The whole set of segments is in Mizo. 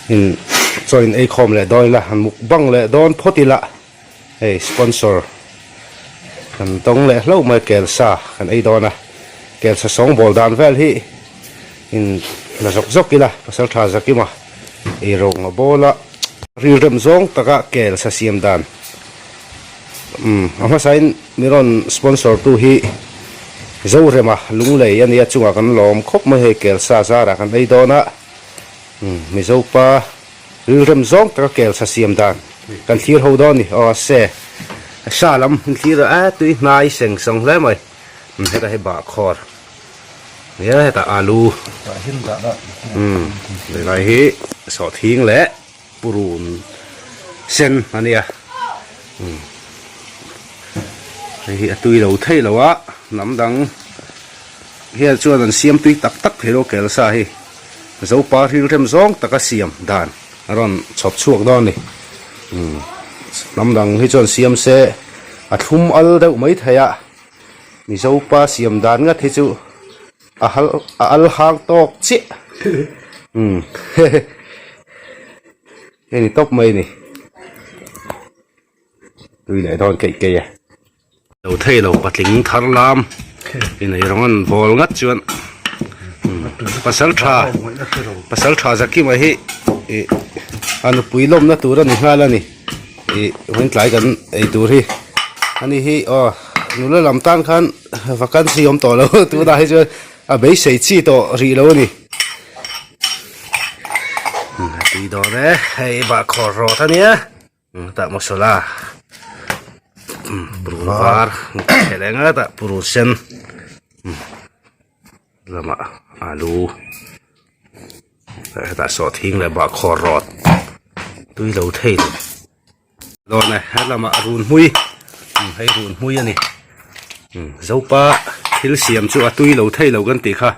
In chaw in ei khawm leh dawn ila han mukbang leh dawn phawt ila hei sponsor kan tawng leh hlauh mai kelsa kan ei dawn a kelsa sawngbawl dan vel hi in la zawk zawk ila pasal tha zakima eirawng a bawl a rilrem zawng taka kelsa siam dan umm a hmasain mi rawn sponsor tu hi Zorema Lunglei a nia chungah kan lawm khawp mai hei kelsa zarah kan ei dawn a. Mizo pa rilrem zawng taka kel sa siam dan kan thlir ho dawn a ni. Aw se sa lam an thlir a e tui hnai seng sawng hle mai. Heta hi bahkhawr nia hetah alu helai hi sawhthing leh purun sen a nia. Hei hi a tui lo theih lo a hnam dang hian chuan an siam tui tak tak thei lo kel sa hi. Zopa rilrem zawng taka siam dan a rawn chhawp chhuak dawn a ni. Umm hnam dang hi chuan siam se a thlum al deuh mai thei a, Mizopa siam dan ngat hi chu a hal a al hang tawk chiah umm hehe hei ni tawp mai a ni. Tui leh dawn keih keih e. Lo thei lo patling thar lam inei rawng an bawl ngat chuan pasal tha pasal tha zakima hi ih a nupui lawmna tur a ni nghal a ni ih vawiin tlai kan ei tur hi ani hi aw nula lam tan khan vacancy awm tawh lo tunah hi chuan a beisei chi tawh rih lo a ni tui dawn e hei bahkhawr rawt a nia. Tah masala purun var thleh leh ngat a purun sen lamah alu hetah sawhthing leh bahkhawr rawt tui lo thei lo dawn e helamah runhmui hei runhmui a ni zopa thil siam chu a tui lo thei lo kan tih kha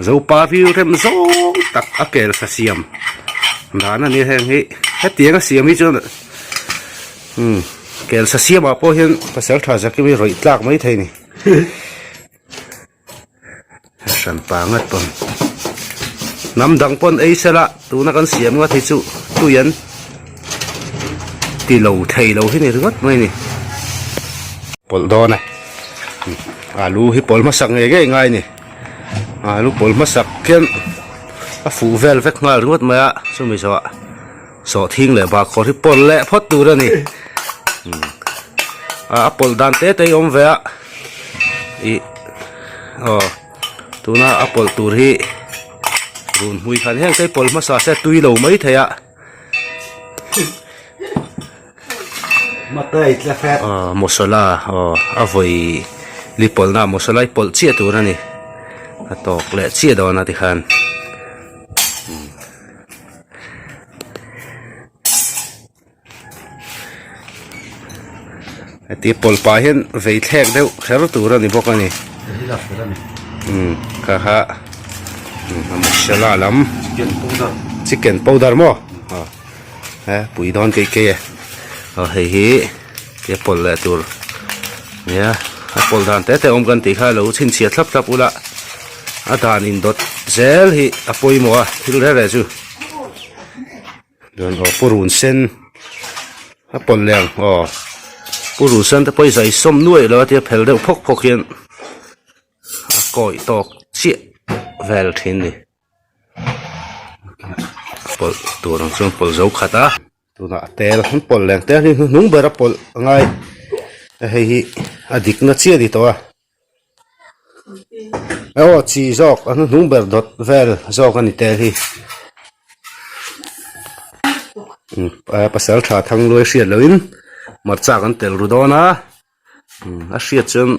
zopa rilrem zawng tak a kel sa siam dan a ni heng hi hetiang a siam hi chuan umm kel sa siam ah pawh hian pasal tha zakim hi rawih tlak mai thei a ni hran pa ngat pawn hnam dang pawn ei sela tuna kan siam ngat hi chu tui an ti lo thei lo hi ni ringawt mai a ni pawlh dawn e alu hi pawlh hmasak ngei ngei ngai a ni alu pawlh hmasak khian a fuh vel vek nghal ringawt mai a chumi zawhah sawhthing leh bahkhawr hi pawlh leh phawt tur a ni a pawlh dan te te hi awm ve a ih aw tuna a pawlh tur hi run hmui khan heng te hi pawlh hmasa se tui lo mai thei a aw masala aw a vawi li pawlh na masala hi pawlh chiah tur a ni a tawk leh chiah dawn a tikhan. Heti pawlh pah hian vei thlek deuh kher tur a ni bawk a ni umm kha kha masala lam chicken powder maw aw he pui dawn keih keih e aw hei hi tia pawlh leh tur nia a pawlh dan te te awm kan tih kha lo chhinchhiah thlap thlap ula a dan indawt zel hi a pawimawh a thil reng reng chu. Chuan aw purun sen a pawlh leh ang aw purun sen te pawh hi zai sawm nuaih lo a tia phel deuh phawk phawk hian a kawih tawk chiah vel thin a ni pawlh tur ang chuan pawlh zo khat a tunah tel an pawlh leh ang tel hi hnuhnung ber a pawlh a ngai hei hi a dikna chiah a ni tawh a. Aw chi zawk a hnuhnung ber dawt vel zawk a ni tel hi pasal tha thang luai hriat loh in hmarcha kan tel ru dawn a a hriat chuan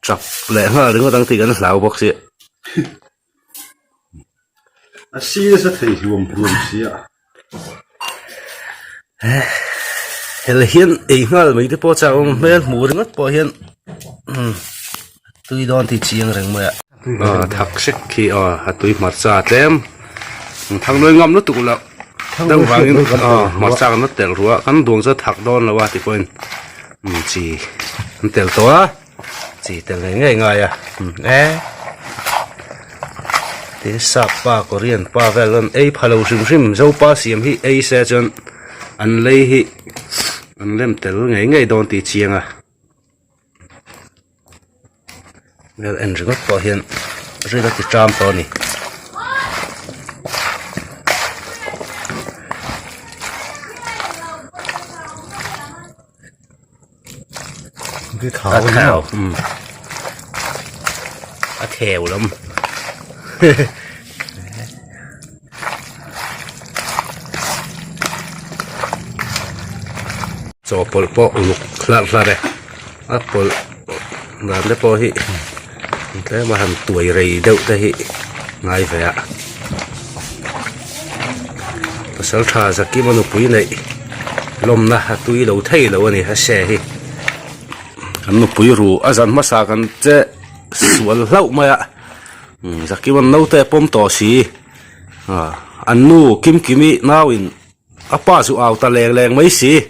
tap leh nghal ringawt ang tih kan hlau bawk sia. A si nasa thei hluam hluam sia. Hel hian ei nghal mai te pawh chak awm hmel hmuh ringawt pawh hian umm tui dawn tih chiang reng mai a. Aw thak hrek khi aw a tui hmarcha tlem thang luai ngam lutuk loh deuh vangin aw hmarcha kan la telh ruah kan duang chu a thak dawn lo a ti pawhin umm chi an telh tawh a. Chi tel ngei ngei ngai a e. Tin sap pa Korean pa vel an ei pha lo hrim hrim Zopa siam hi ei se chuan an lei hi an lem tel ngei ngei dawn tih chiang a. Vel en ringawt pawh hian ril a ti ṭam tawh a ni. A thau umm a theu lam chawhpawlh pawh uluk hlarh hlarh e a pawlh dan te pawh hi tlem a han tuai rei deuh te hi ngai ve a pasal tha zakima nupui neih lawmna a tui lo thei lo a ni a se hi kan nupui ru a zan hmasa kan che sual hlauh mai a zakima naute a pawm tawh si an nu kimkimi nauin A pa chu au ta leng leng mai si.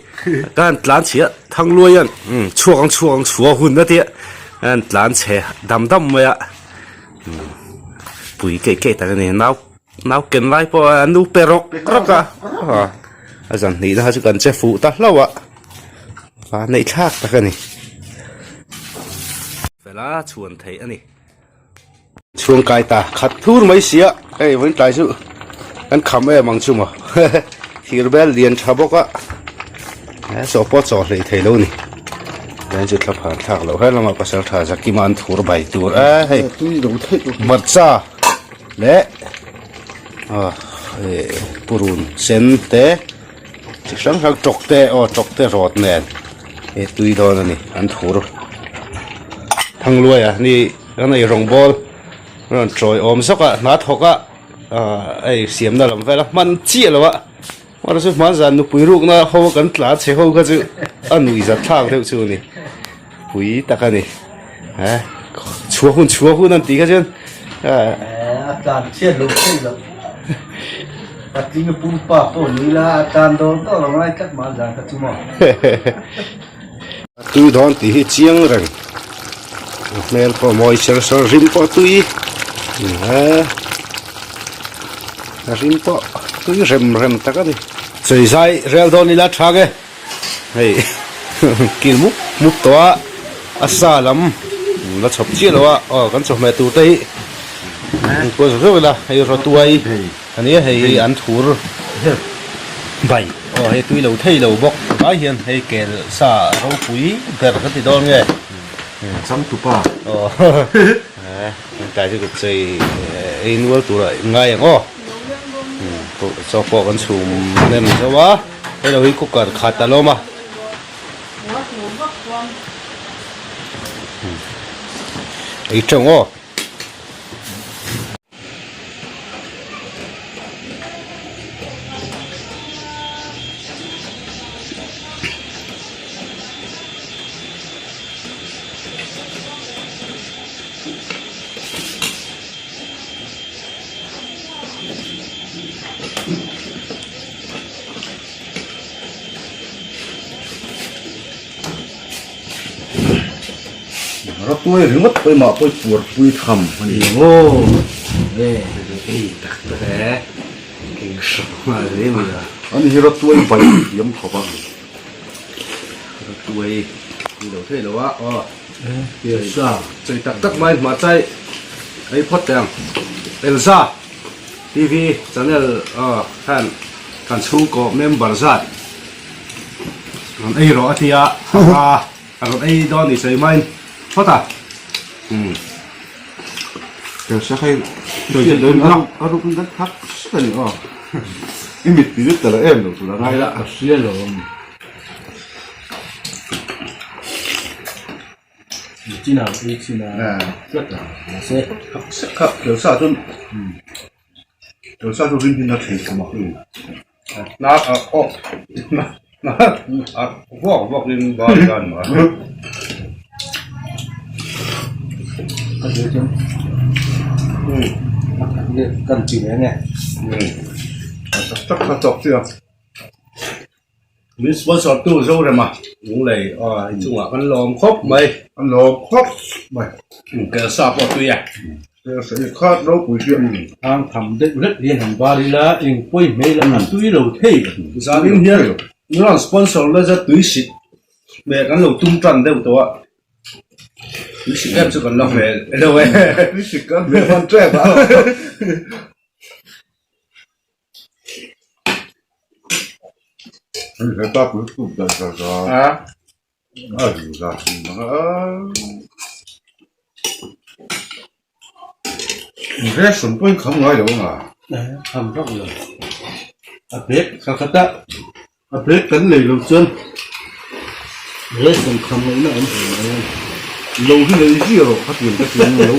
Ka han tlan chhe a, Thangluai hian umm chhuak ang chhuak ang chhuah hun a tia a han tlan chhe dam dam mai a. Umm pui keih keih tak a ni. Nau nau ken lai pawh a nu pe rawk rawk a. A zan hnih na kha chu kan che fuh ta hlauh a. Va neih thlak tak a ni. Fela chhuan theih a ni. Chhung kai ta khat thur mai sia hei vawiin tlai chu kan kham em ang chu maw thir bel lian tha bawk a he chaw pawh chaw hlei thei lo ni chuan chu thla phan thlak loh her lamah pasal tha zakima an thur bai tur a hei hmarcha leh ah purun sen te chi hrang hrang tawk te aw tawk te rawt nen he tui dawn a ni an thur thangluai a ni kan ei rawng bawl rawn tawi awm zawk a hna thawk a ah ei siamna lam vel a hman chiah lo a mahse chu hman zan nupui rukna ho kan tla chhe ho kha chu a nuih zat thlak deuh chu a ni pui tak a ni he chhuah hun chhuah hun an tih kha chuan a tlan chhiat lo thei lo patling a pumpa pawh ni la a tlan dawr dawr ang lai tlat mah zan kha chu maw. Tui dawn tih hi chiang reng a hmel pawh mawi ser sawr rim pawh tui a rim pawh tui rem rem tak a ni sawi zai rel dawn ila tha nge hei kil mup mup tawh a a sa lam la chhawp chiah lo a aw kan chawhmeh tur te hi an kual zawk zawk ila hei rawtuai a nia hei hi an thur bai aw hei tui lo thei lo bawk vai hian hei kel sa ropui ber ka ti dawn nge changtupa aw tlai chu ka chei ei nual tura ngai ang aw chaw pawh kan chhum hnem zo a hei lo hi cooker khat a lawm a. Ei teuh aw. Rawtuai ringawt pawh mah pawh puar pui tham a ni aw Ei tak tak e keng hrang nghal hle mai a. Ani hi rawtuai bai thiam khawp a. Rawtuai ni lo thei lo a aw. Chei tak tak mai hmah chai ei phawt teh ang. Elza. TV channel khan kan chhungkaw member zat rawn ei rawh a ti a, a rawn ei dawn ni sawi main phawt a. Umm. Kawsa kha a ruk in kan thak sek a ni aw. I mit ti zet ta lo em lo tur a ngai la. Ka hria lo. Chinah ei chin a tlat a mahse thak sek kha kelsa chuan kelsa chu rin hin a thei khawm a na a aw na na a vuak vuak in bar dan ma a zir chuan a khat leh kan ti ve nge tak tak kha chawk chi a. Min sponsor tu Zorema Lunglei aw i chungah kan lawm khawp mai. Kan lawm khawp mai. Kelsa pawh tui a. Kelsa i khat ropui hriat. Hang tham deuh hlek hian han bar ila eng pawi hmel a tui lo thei. Zanin hian Milan sponsor la zat tui sik leh kan lo tum tan deuh tawh a. Tui sik em chu kan la hmel lo e. Tui sik kan hmel hman tep a. Hei heta pui tuk dan za za. A. A ri za thin mang a. Ration pawhin kham ngai lo ang a. Kham vak lo. A bag kha khat a. A bag kan nei lo chuan ration kham ngaihna awm hle mai a. Lo hi nei zia rawh kha tiang ka tiang lo lo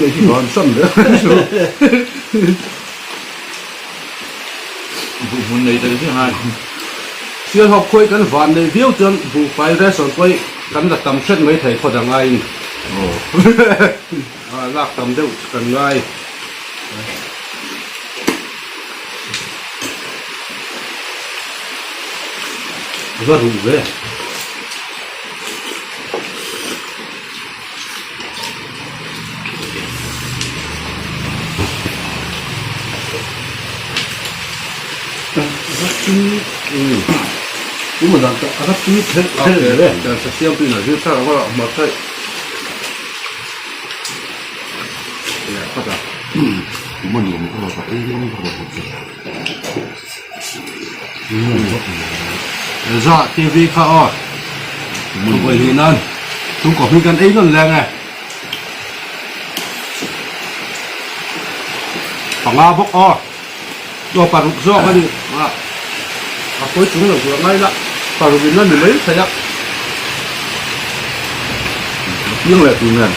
nei hi van san leh Buh hmun nei tel zia ngai. Sialhawk khawi kan van nei viau chuan buhfai ration pawh kan la tam hret mai thei khaw dang aiin lak tam deuh chu kan ngai. Va ruh ve. Za TV kha aw Thubawi hi nan chhungkaw hming kan ei nawn leng e. Panga bawk aw aw paruk zawk a ni a a pawi chung lo tur a ngai la paruk in la ni mai thei a. Piang leh tur nen.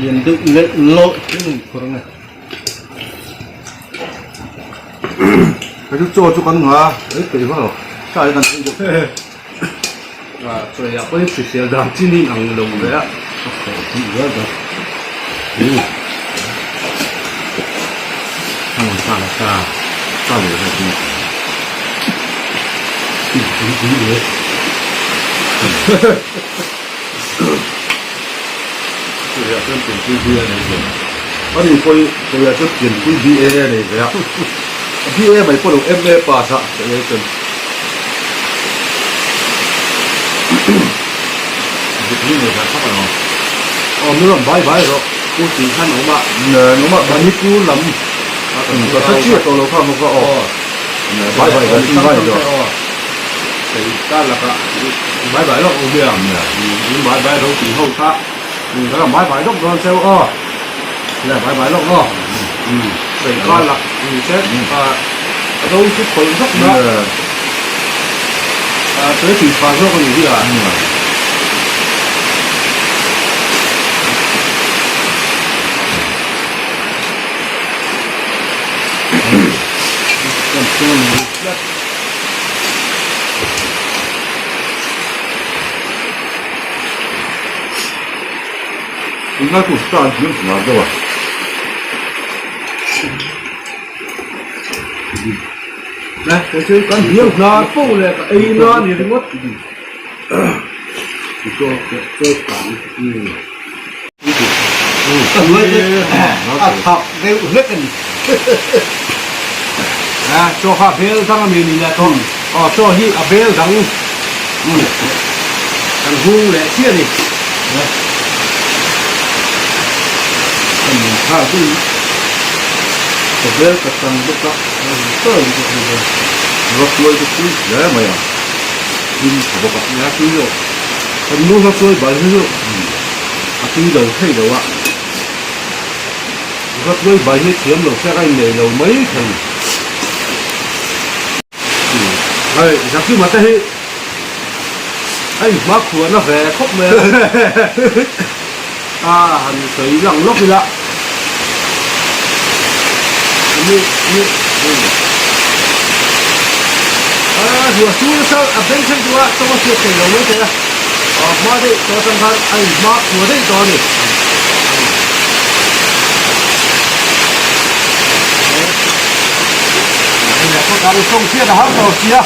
Lian deuh leh lawh thil in phur ang e. Hei chu chaw chu kan nga ei peih vak lo sa hi kan ei deuh. Chaw ah pawhin hrisel dan chin in ang lo ve a. Ani pawh chawiah chuan pianpui BA a nei ve a, BA mai pawh lo MA pass a chawiah chuan. Aw mi rawn bai bai rawh u tih khan awm a. Awm a. Manipur lam. Ka hre chiah tawh lo kha maw ka aw. Bai bai kan ingai zawh. Kei ka lakah bai bai lawk u nia. In bai bai ro tih ho kha ka rawn bai bai lawk dawn cheu aw. Le bai bai lawk aw. Kei ka lak ni se ka do chu khawih vak na. Tui tui tha zawk a ni hi a. Tunlai kum star an hlim hnar deuh a. Nè, kei chu kan hiau hnar fo le ka ei na a ni ringawt. Ka hnuai te a thak deuh hlek a ni. A chaw kha bel dang a mi ni leh tawh. Aw chaw hi a bel dang kan hung leh chiah a ni. Ka bel ka tang bawk a, Rawtuai te tui hle mai a, hlim tha bawk a. Nia tui lo, kan nu rawtuai bal hi chu a tui lo thei lo a, rawtuai bal hi thiam lo se ka innei lo mai thei. Hei Zakima te hi a inhma khuan a ve khawp mai a, a han sawi lang lawk ila. Ruah chu nasa a beng thleng chu a tawng a hriat thei lo mai thei a, hma daih tawh atang khan a inhma khua daih tawh a ni. Kawt ah tawng chhiat a har tawh sia.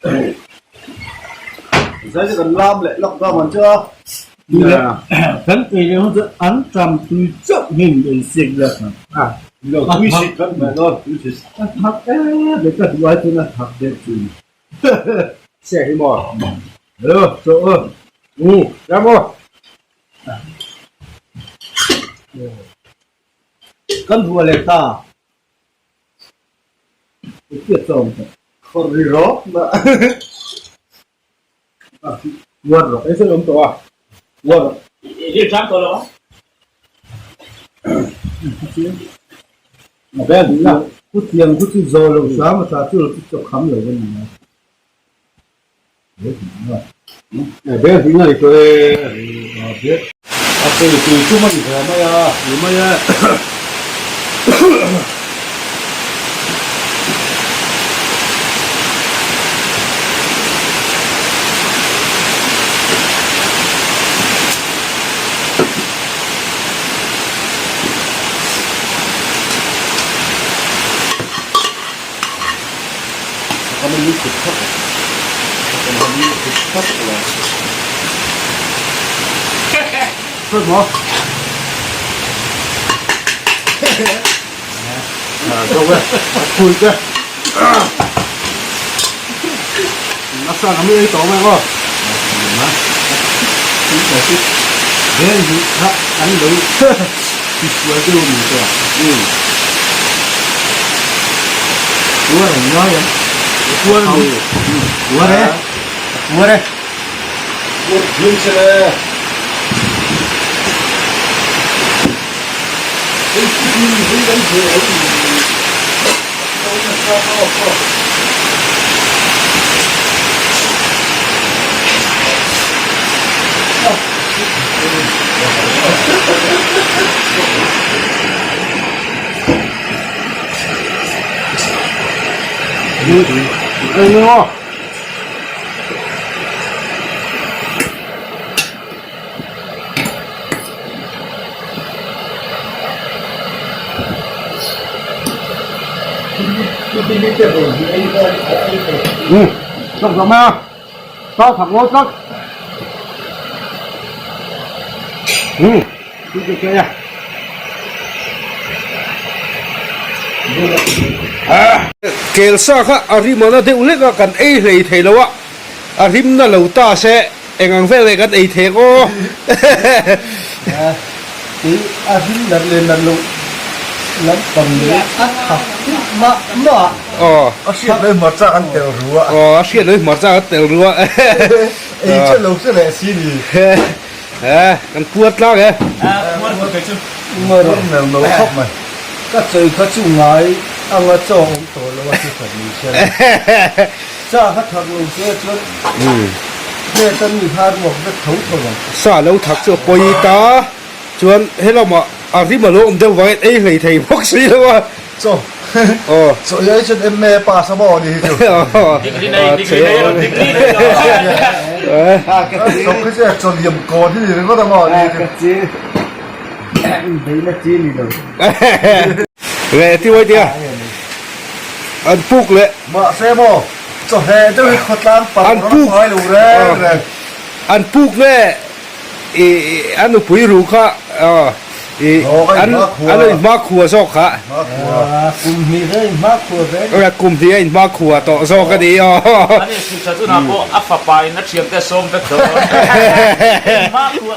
Zai chu kan lam leh lawk dawn ang chu a. Kan ei leh hun chu an tam tui chauh hi min ei siak biak ang. Lo tui sik kan hmeh dawn tui sik. A thak em em ka duh ai chuan a thak deuh thin. Siak hi maw? Hello, chaw aw. Um, ram aw. Kan duh a leh ta. Khawr ri rawk na. Uar rawk. Ei sen awm tawh a. Uar rawk. I ṭang tawh lo a? A bel ding la. Ku thiang ku chu zo lo hram a tha chu lo chu chaw kham lo a ni a. Bel ding a ni tawh e. A tui tui tum a ni ve mai a. Ni mai e. Kelsa kha a rimana deuh lek a kan ei hlei thei lo a, a rimna lo ta se eng ang vel nge kan ei thei ang aw. Kei a rim nat leh nat loh lampang leh a thak mah mah. Aw. A hriat loh hmarcha kan tel ru a. Aw a hriat loh hmarcha kan tel ru a. Ei chiah lo che leh si ni. Eh kan puar tlang e. Puar kei chu. Puar mel no khawp mai. Ka chawi kha chu ngai anga chaw awm tawh lo a chu that ni se la. Cha kha thak lo se chuan plate a mi kha a ruak vek tho tho ang. Sa lo thak chu a pawi ta chuan helamah a rim a lo awm deuh vangin ei hlei thei bawk si lo a. Chaw Aw. Chaw ei chuan MA pass a maw ni hi chu. Degree nei degree nei rawn degree nei lo. Chaw khi chu chaw liam kawn hi ni ringawt a maw ni hi chu. Beihna chi ni lo. Leh ti uai tia an puk leh. Mahse maw chaw hleh deuh hi khawtlang par An puk ngai lo reng reng. An puk leh i a nupui ru kha i an an inhma khua zawk kha. Kum hnih a inhma khua ve. Kum hnih a inhma khua tawh zawk a ni aw. Ani hrilhsa chunah pawh a fapa in a thiamte a sawm vek dawn. Inhma khua.